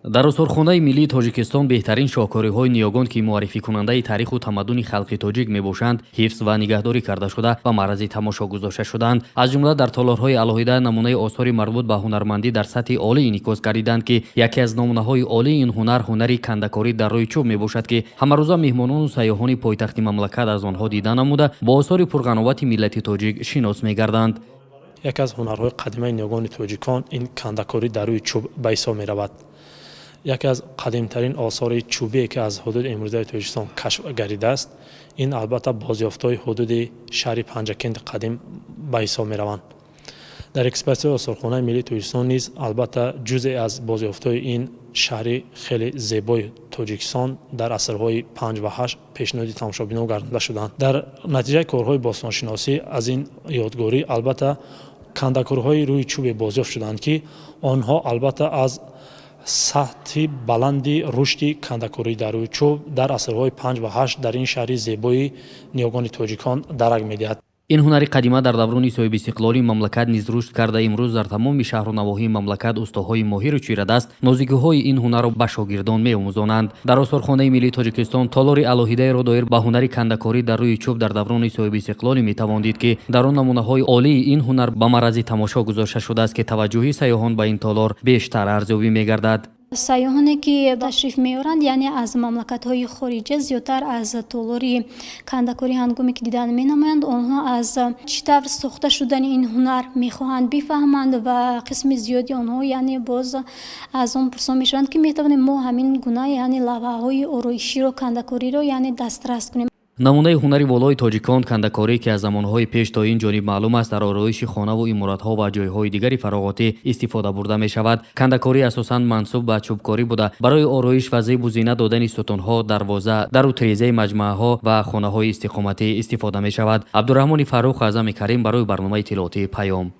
Дар Осорхонаи миллии Тоҷикистон беҳтарин шоҳкориҳои ниёгон, ки муаррификунандаи таъриху тамаддуни халқи тоҷик мебошанд, ҳифз ва нигаҳдорӣ карда шуда, ба маърази тамошо гузошта шудаанд. Аз ҷумла дар толорҳои алоҳида намунаи осори марбут ба ҳунармандӣ дар сатҳи олӣ инъикос гардиданд, ки яке аз намунаҳои олии ин ҳунар ҳунари кандакорӣ дар рӯи чӯб мебошад, ки ҳамарӯза меҳмонону сайёҳони пойтахти мамлакат аз онҳо дида намуда, бо осори пурғановати миллати тоҷик шинос мегарданд. Яке аз ҳунарҳои қадимаи ниёгони тоҷикон ин кандакорӣ дар рӯи чӯб ба ҳисоб меравад. Яке аз қадимтарин осори чӯбие, ки аз ҳудуди имрӯзаи Тоҷикистон кашф гардидааст, ин албатта бозёфтҳои ҳудуди шаҳри Панҷакенти қадим ба ҳисоб мераванд. Дар экспозитсияи Осорхонаи миллии Тоҷикистон низ албатта ҷузъе аз бозёфтҳои ин шаҳри хеле зебои Тоҷикистон дар асрҳои панҷ ва ҳашт пешниҳоди тамошобинон гардонида шуданд. Дар натиҷаи корҳои бостоншиносӣ аз ин ёдгорӣ албатта кандакорҳои рӯи чӯбе бозёфт шуданд, ки онҳо албатта аз сатҳи баланди рушди кандакорӣ дар рӯи чӯб дар асрҳои панҷ ва ҳашт дар ин шаҳри зебои ниёгони тоҷикон дарак медиҳад. Ин ҳунари қадима дар даврони соҳибистиқлолии мамлакат низ рушд карда, имрӯз дар тамоми шаҳру навоҳии мамлакат устоҳои моҳиру чирадаст нозикиҳои ин ҳунарро ба шогирдон меомӯзонанд. Дар Осорхонаи миллии Тоҷикистон толори алоҳидаеро доир ба ҳунари кандакорӣ дар рӯи чӯб дар даврони соҳибистиқлолӣ метавон дид, ки дар он намунаҳои олии ин ҳунар ба маърази тамошо гузошта шудааст, ки таваҷҷӯҳи сайёҳон ба ин толор бештар арзёбӣ мегардад. Сайёҳоне, ки ташриф меоранд, яъне аз мамлакатҳои хориҷа, зиёдтар аз толори кандакорӣ ҳангоме ки дидан менамоянд, онҳо аз чӣ тавр сохта шудани ин ҳунар мехоҳанд бифаҳманд ва қисми зиёди онҳо, яъне, боз аз он пурсон мешаванд, ки метавонем мо ҳамин гуна, яъне, лавҳаҳои ороиширо, кандакориро, яъне, дастрас кунем. Намунаи ҳунари волои тоҷикон кандакорӣ, ки аз замонҳои пеш то ин ҷониб маълум аст, дар ороиши хонаву иморатҳо ва ҷойҳои дигари фароғотӣ истифода бурда мешавад. Кандакорӣ асосан мансуб ба чӯбкорӣ буда, барои ороиш ва зебу зинат додани сутунҳо, дарвоза, дару тирезаи маҷмӯаҳо ва хонаҳои истиқоматӣ истифода мешавад. Абдураҳмони Фаррух, Аъзами Карим, барои барномаи иттилоотии «Паём».